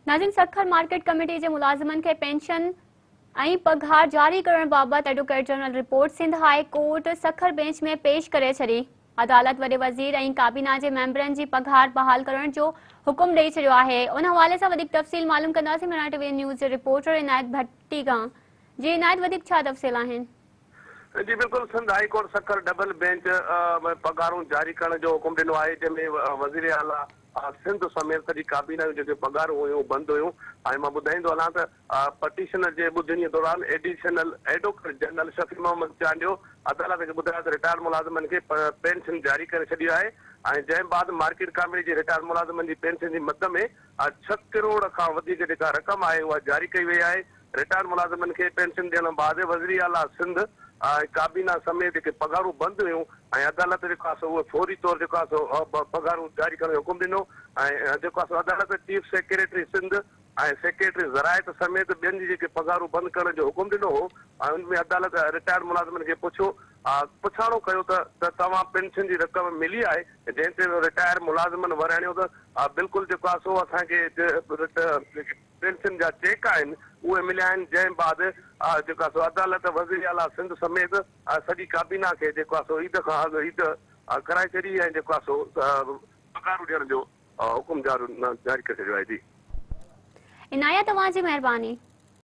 ناظرين Sukkur market committee جي ملازمن کي پينشن ۽ پگهار جاري ڪرڻ بابت advocate general report Sindh high court Sukkur bench ۾ پيش ڪري ڇڏي. عدالت وڏي وزير ۽ ڪابينا جي ميمبرن جي پگهار بحال ڪرڻ جو حڪم ڏئي ڇڏيو آهي. ان حوالي سان وڌيڪ تفصيل معلوم ڪنداسين مهراڻ ٽي وي نيوز جي رپورٽر عنايت ڀٽي کان. جي عنايت وڌيڪ ڇا تفصيل آهن؟ جي بلڪل Sindh high court Sukkur double bench ۾ پگهارون جاري ڪرڻ جو حڪم ڏنو آهي جنهن ۾ وزير اعليٰ سنڌ سميت سڄي ڪابينا جون جيڪي پگهارون هيون بند هيون ۽ مان ٻڌائيندو هلان ته پٽيشن جي ٻڌڻي دوران additional advocate general Shafi Muhammad Chandio عدالت کي ٻڌايو ته رٽائرڊ ملازمن کي پينشن جاري ڪري ڇڏي آهي ۽ جنهن بعد مارڪيٽ ڪاميٽي جي رٽائرڊ ملازمن جي پينشن جي مد ۾ ڇهه ڪروڙ کان وڌيڪ جيڪا رقم آهي اها جاري ڪئي وئي آهي رٽائرڊ ملازمن کي پينشن ڏيڻ بعد وزيراعليٰ سنڌ ۽ ڪابينا سميت جيڪي پگهارون بند هيون ۽ عدالت جيڪو آهي سو اهي فوري طور جيڪو آهي سو پگهارون جاري ڪرڻ جو حڪم ڏنو ۽ جيڪو آهي سو عدالت چيف سيڪريٽري سنڌ ۽ سيڪريٽري زراعت سميت ٻين جي جيڪي پگهارون بند ڪرڻ جو حڪم ڏنو هو ۽ ان ۾ عدالت رٽائرڊ ملازمن کي پڇيو پڇاڻو ڪيو ته ته توهان پينشن جي رقم ملي آهي جنهن تي رٽائرڊ ملازمن وراڻيو ته بلڪل جيڪو آهي سو اسان کي جيڪي پينشن جا چيڪ آهن اهي مليا آهن جنهن بعد جيڪو آهي سو عدالت وزيراعليٰ سنڌ سميت سڄي ڪابينا کي جيڪو آهي سو عيد کان اڳ عيد ڪرائي ڇڏي ۽ جيڪو آهي سو پگهارون ڏيڻ جو حڪم جاري ڪري ڇڏيو آهي جي. عنايت اوهان جي مهرباني.